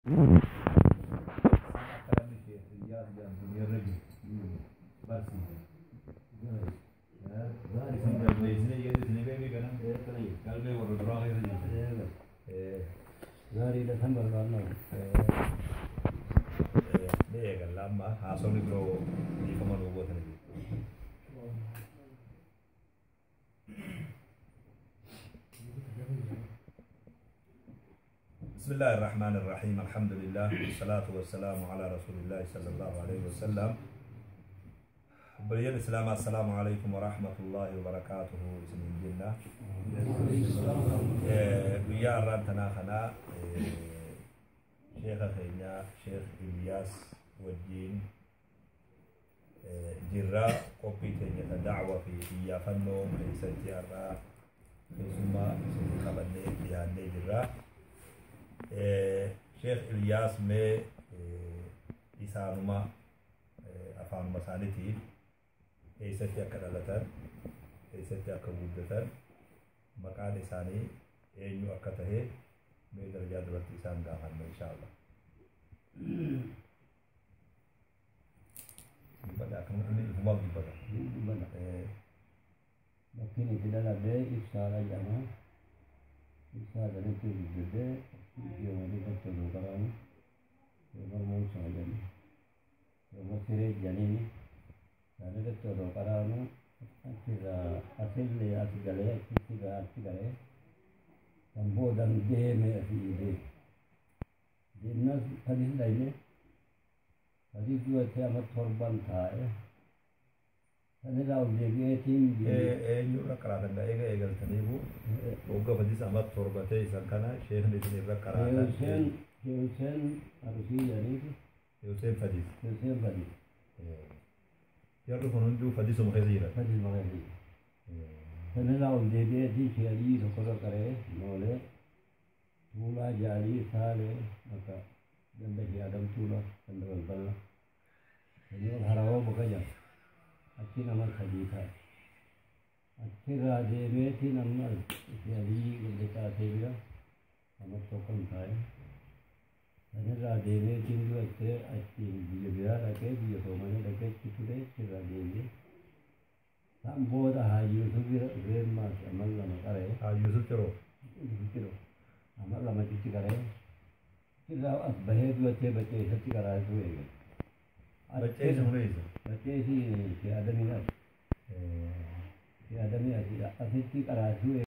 Akka namni Sheekh Iyyaas jedhamu duniyarra jiru barsiise. Isin galmeessine jedhu isin beekne kana galmee warra duraa keessa jirtu. Gaariidha kan barbaadna. Ni eegalla amma haasawni biroo dhiifama nuu gootani jiru. بسم الله الرحمن الرحيم، الحمد لله والصلاة والسلام على رسول الله صلى الله عليه وسلم. بليان الإسلام، السلام عليكم ورحمة الله وبركاته. اسمين جنة ويا رانتنا خنا شيخ خينا شيخ إلياس والدين جرا قبي تنية دعوة في إيافنو كيستي أرى ثم قبلني يعني جرا Sheekh Iliyaas mee isaanuma afaanuma isaaniitiin eessatti akka dhalatan, eessatti akka guddatan, maqaan isaanii eenyu akka tahe mee darajaa duratti isaan gaafanna inshaallah. Dubbata akkuma inni ifumaaf dubbata. Dubbata. Bakki itti dhaladhee ibsaadha jedhama. Ibsaa sanitti guddadhee Yoomanii tokko karaani Yoomar Muusaa jedhani Yoomar Siree jedhaniini isaanirratti odoo qaraanu achirraa asillee as galee achitti achi galee kan boodan deeme asii deeme. Deemnas sadis dhayne sadis du'attee amma torban taa'e sanirraa ol deebi'eetiin Eenyurra qaraatan eega eegaltaniifu hogga fadis amma torba ta'e isan kana sheekni isin irra qaraatan. Hussein Hussein Arusii jedhaniiti. Hussein Fadis. Hussein Fadis. Jarri kun hunduu fadisuma keessa jiran. Fadis keessa jira. Sanirraa ol deebi'eetiin sheerii tokkorra qaree noolee Tuulaa Jaalii Saalee bakka ganda ishee Adam Tuulaa ganda balbala. Sanii ol Harawoo bakka jedhama. Achi nama sadii ta'e. Achirraa deemeetiin amma sheerii ganda caasee bira nama tokko hin taa'e. Sanirraa deemeetiin du'attee achiin biyya biraa dhaqee biyya Soomalee dhaqee achi ture achirraa deebi'ee. San booda Haaji Yusuf bira dhufee maas amal lama qaree. Haaji Yusuf Ciroo. Yusuf Ciroo amal lama achitti qaree. Achirraa as bahee du'attee Bacceessatti qaraasuu eegale. Bacceessi kun eessa? Bacceessi Adamii as. Adamii asitti qaraasuu